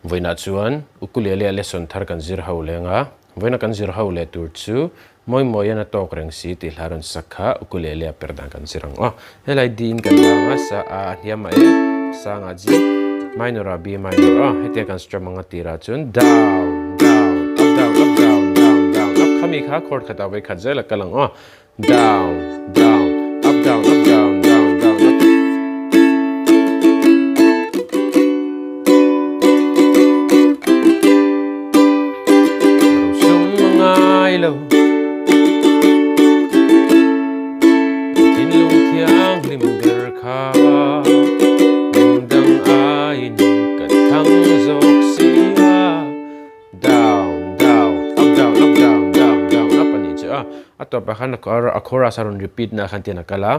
Vawiinah chuan ukulele a lesson thar kan zir ho leng a, vawiina kan zir ho leh tur chu mawi mawiin a tawk reng si tih hla rawn sak kha ukulele a per dan kan zir ang aw. Helai D in kan lang a, sa a a hniam a E, sang a G, minor a B minor aw. Hetia kan strum ang a tirah chuan down, down, up, down, up, down, down, down, up khami kha chord khatah vawi khat zel a kal ang aw. Down, down, up, down, up, down, down, down, up. Rosum ngai lo Thinlung thianghlim ber kha Lungdang aiin ka thlang zawk si a Down, down, up, down, up, down, down, down, up a nih chu a. A tawpah khan a chorus a rawn repeat na khan tian a kal a.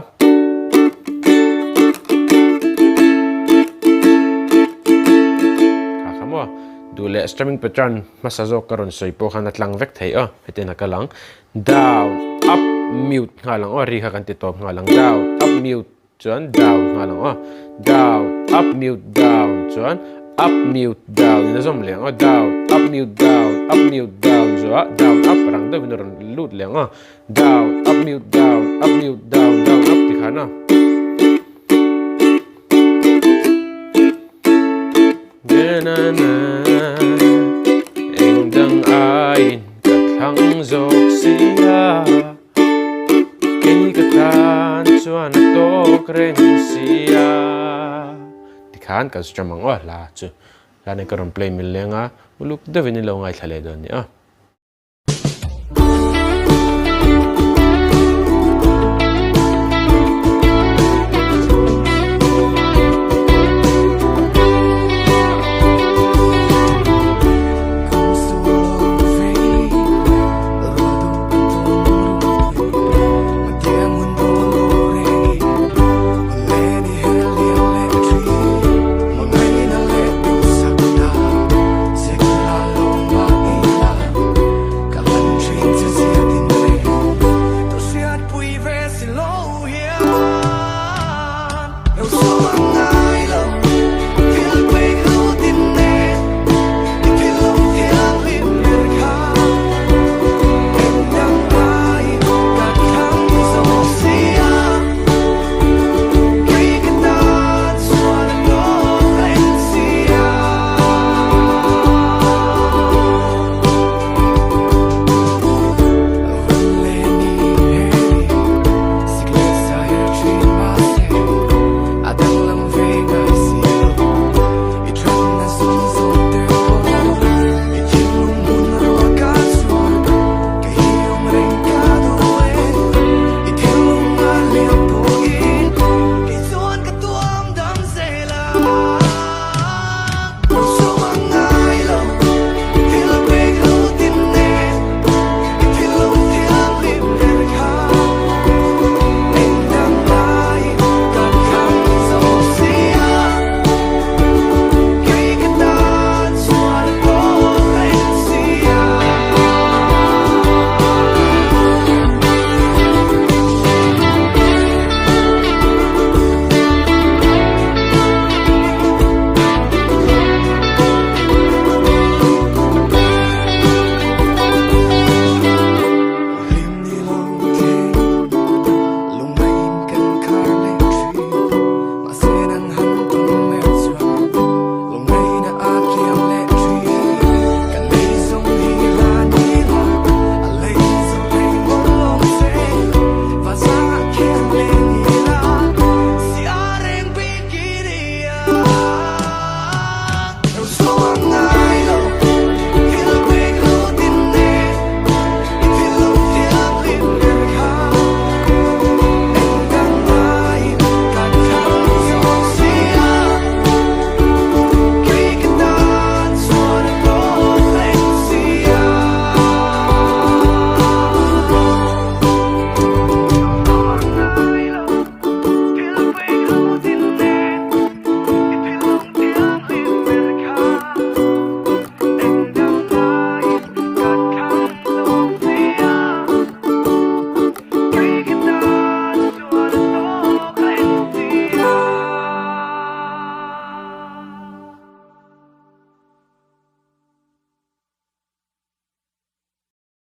Kha kha maw? Duh leh strumming pattern hmasa zawk ka rawn sawi pawh khan a tlang vek thei aw. Hetiang a kal ang. Down, up, mute nghal ang aw. Ri kha kan ti tawp nghal ang. Down, up, mute. Chuan down nghal ang aw. Down, up, mute, down. Chuan up, mute, down in a zawm leh ang aw. Down, up, mute, down, up, mute, down zuah down, up rang deuhin a rawn lut leh ang aw. Down, up, mute, down, up, mute, down, down, up ti khan a. Na na eng dang aiin ka thlang zawk si a. Kei ka tan chuan a tawk reng si a. Tikhan kan strum ang aw hla chu. Hla nen ka rawn play mil leng a, uluk deuhin i lo ngaithla leh dawn nia.